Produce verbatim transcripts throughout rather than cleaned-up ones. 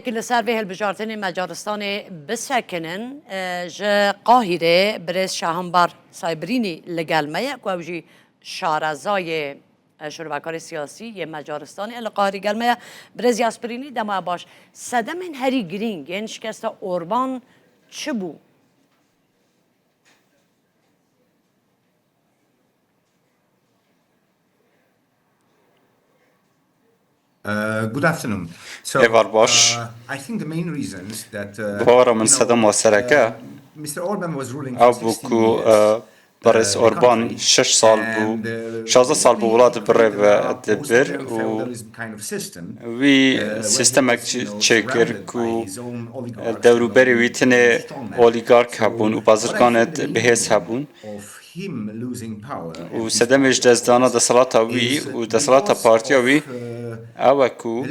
Li ser vê hilbijartinê Macaristanê bisekinin, e, ji Qahîrê birêz Şahambar Saybrînî li gel me ye, ku ew jî şarezayê, e, şurovekarê siyasî yê Macaristanê ye, li Qahîrê gel me ye. Birêz Yasbrînî, dema baş. Sedemên herî girîng yên şikesta Orban çi bû? Uh, good afternoon. So, Êvar baş. Uh, I think the main reasons that, uh, Bi bawera min you know, sedema sereke uh, Mister Orban was ruling for ew bû sixteen ku, years, uh, Berêz uh, the Orban country, şeş sal bû, and, uh, şazdeh sal bû welat bi rê ve dibir û wî sistemek çêkir ku dewrûberê wî tenê olîgark hebûn û bazirganê bihêz hebûn. Û sedemê ji destdana desthilata wî û desthilata partiya wî ew e ku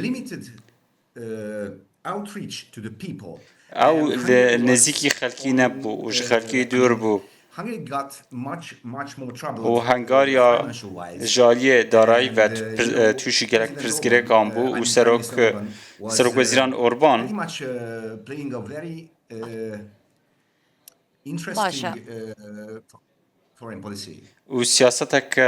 ew li nêzîkî xelkî nebû û ji xelkî dûr bû. Û Hengariya ji aliyê darayî ve pir- e, tûşî gelek pirsgirêkan bû û serok, serokwezîran Orban Baş e. û siyaseteke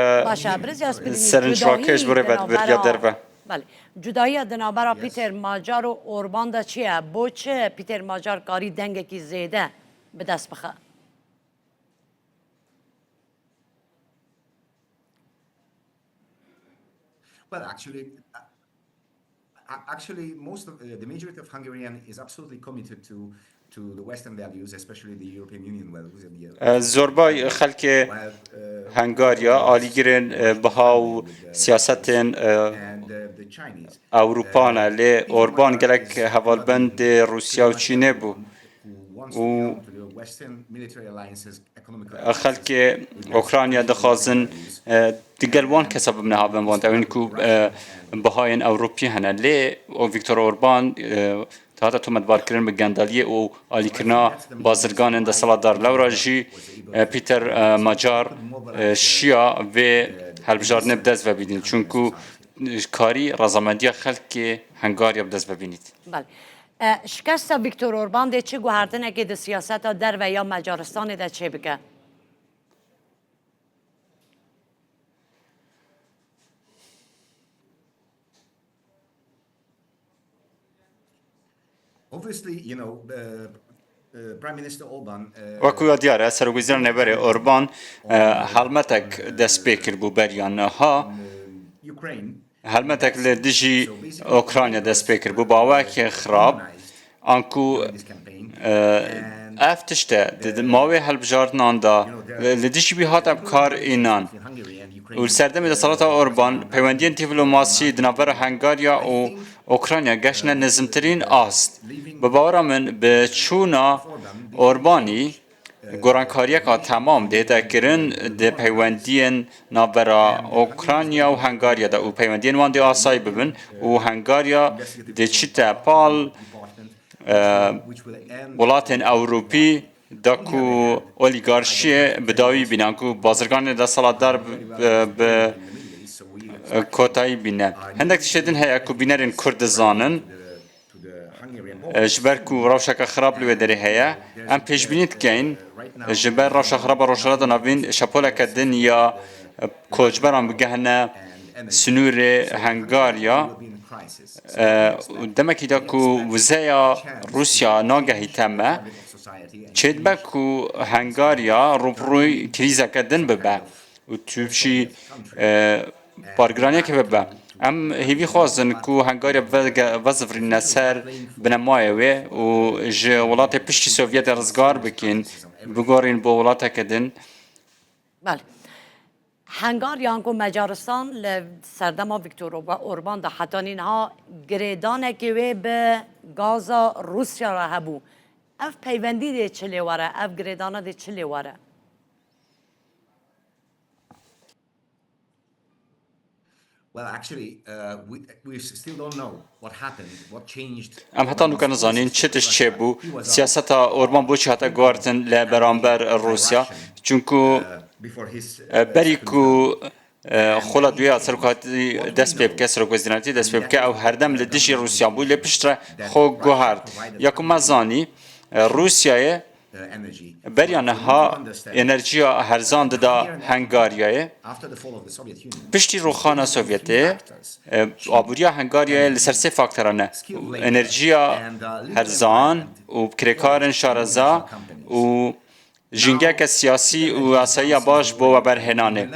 serinçakê ji bo rê ve dibiriya derve. Belê. Cudahiya di navbera Pîter Macar û Orban de çi ye? Bo çi Pîter Macar karî dengekî zêde bi dest bixe? Well, actually, uh, a- actually, most of uh, the majority of Hungarian is absolutely committed to to the Western values, especially the European Union values and the Uh, Zorbay xelkê While, uh, Hengariya alîgirên, uh, biha û siyasetên, uh, and uh, the Chinese Ewropa ne, lê Orban gelek hevalbendê Rûsya û Çînê bû. Û xelkê Ukrayna dixwazin, e, digel wan kesa bibine havbemban, ewên ku, e, bihayên Ewropî hene. Lê o Viktor Orban, e, hate tometbarkirin bi gendeliyê û alîkirina bazirganên desthilatdar. Lewra jî, e, Pîter, e, Macar, e, şiya vê hilbijartinê bi dest ve bînît. Çunku, e, karî razamendiya xelkê Hengariya bi dest ve bînît. Belê. E, şikesta Viktor Orban dê çi guhertinekê di siyaseta derve ya Macaristanê de çêbike? Obviously, you know, uh, uh, Prime Minister Orban, uh, Wekî ya diyar e, Serokwezîra Nêberê Orban, e, helmetek dest pê kiribû beriya niha. Ukraine. Helmetek li dijî Ukrayna dest pê kiribû, bi awayekî xirab, anku, e, ev tişt e, di, di mawê hilbijartinan de li, li dijî wî hate bi kar înan. Û li serdemê desthilata Orban, peywendiyên dîplomasî di navbera Hengariya û Ukrayna geştine nizmtirîn ast. Bi bawera min, bi çûna Orbanî, gorankariyeka temam dihête kirin di peywendiyên navbera Ukrayna û Hengariya de û peywendiyên wan dê asayî bibin û Hengariya diçite pal, e, welatên Ewropî de ku olîgarşiyê bi dawî bîne, ku bazirganê desthilatdar bi, bi, bi kotayî bîne. Hindek tiştê din heye ku bînerên Kurd dizanin, E, ji ber ku rewşeke xirab li wê derê heye, em pêşbînî dikeyin, e, ji ber rewşa xirab a Rojhilata Navîn şepoleke din ya, e, koçberan bigehine sinûrê Hengariya. E, û demekî de ku wizeya Rûsya nagehîte me, çêdibe ku Hengariya rûbirûyî krîzeke din bibe. û tûşî, e, bargiraniyekê bibe. Em hêvî xwazin ku Hengariya vege-, vezivirîne ser binemayê wê û ji welatê piştî Sovyetê rizgar bikin, bigorîn bo welateke din. Belê. Hengariya anku Macaristan li serdema Viktor Orba-, Orban de heta nîha girêdanekê wê bi gaza Rûsya re hebû. Ev peywendî dê çi lê were? Ev girêdana dê çi lê were? Em heta nûke nizanîn çi tişt çêbû, siyaseta Orban boçî hate guhertin li beramber Rûsya, çunku, e, berî ku Xola duya serokatî dest pê bike, serokwezdînatî dest pê bike, ew herdem li dijî Rûsya bû, lê piştre xwe guhart. Ya ku me zanî, e, Rûsyayê beriya niha enerjiya herzan dida Hengaryayê. Piştî rûxana Sovyetê, e, aboriya Hengaryayê li ser sê faktoran e: enerjiya herzan û kirêkarên şareza û jîngeke siyasî û yasayiya baş bo weberhênanê.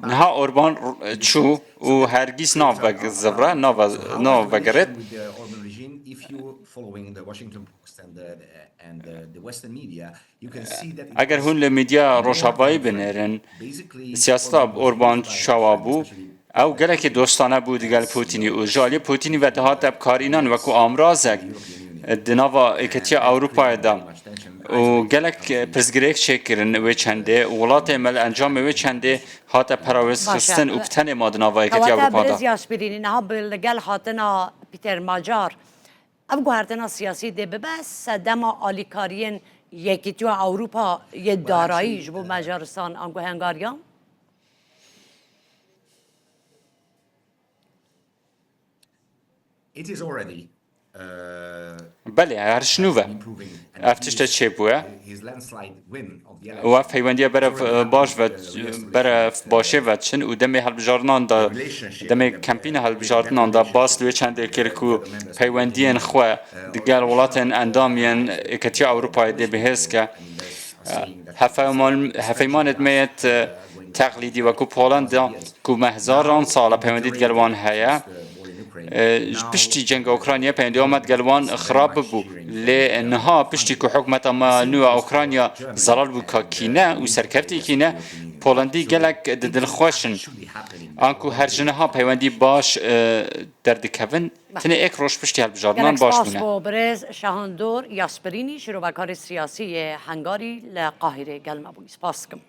Niha Orban çû û hergîz nav vegizivre, nav ve-, nav vegirêt. Eger hûn li medya rojavayî binêrin, siyaseta Orban çawa bû? Ew gelekî dostane bû digel Putinî û ji aliyê Putinî ve dihate bikarînan wekû amrazek di nava Êketiya Ewropayê de û gelek pirsgirêk çêkirin wê çendê û welatê me li encamê wê çendê hate perawêzxistin û bi tenê ma di nava Êketiya Kewata Ewropa de. Birêz Yaşbirînî, niha bi li gel hatina Peter Macar, ev guhertina siyasî dê bibe sedema alîkariyên Yekîtiya Ewropa yê darayî ji bo Macaristan ango Hengariya? It is already, uh, Belê, her ji nû ve ev tişte çêbûye. His landslide win of the û ev peywendiye berev, e, baş ve, berev başê ve çin û demê helbijartinan de, demê kempîna helbijartinan de bas li wê çendê kir ku peywendiyên xwe digel welatên endam yên Êketiya Ewropayê dê bihêz ke. E, hefeyman-, hefeymanêt me yêt, e, teqlîdî wekû Polenda ku me hezaran sal e peywendî digel wan heye. E, ji piştî cenga Ukraynayê peyndî me digel wan xirab bû. Lê niha piştî ku hikûmeta me nû ya Ukrayna zelal bû ka kîne û serkeftî kîne, Polandî gelek di dilxweş in. Anku her ji niha peywendî baş, e, derdikevin, tenê êk roj piştî helbijartinan baş bûne. Gelek spas bo birêz Şahandor Yasperînî, şîrovekarê siyasî yê Hengarî li Qahîrê gel me bûyî. Spas dikim.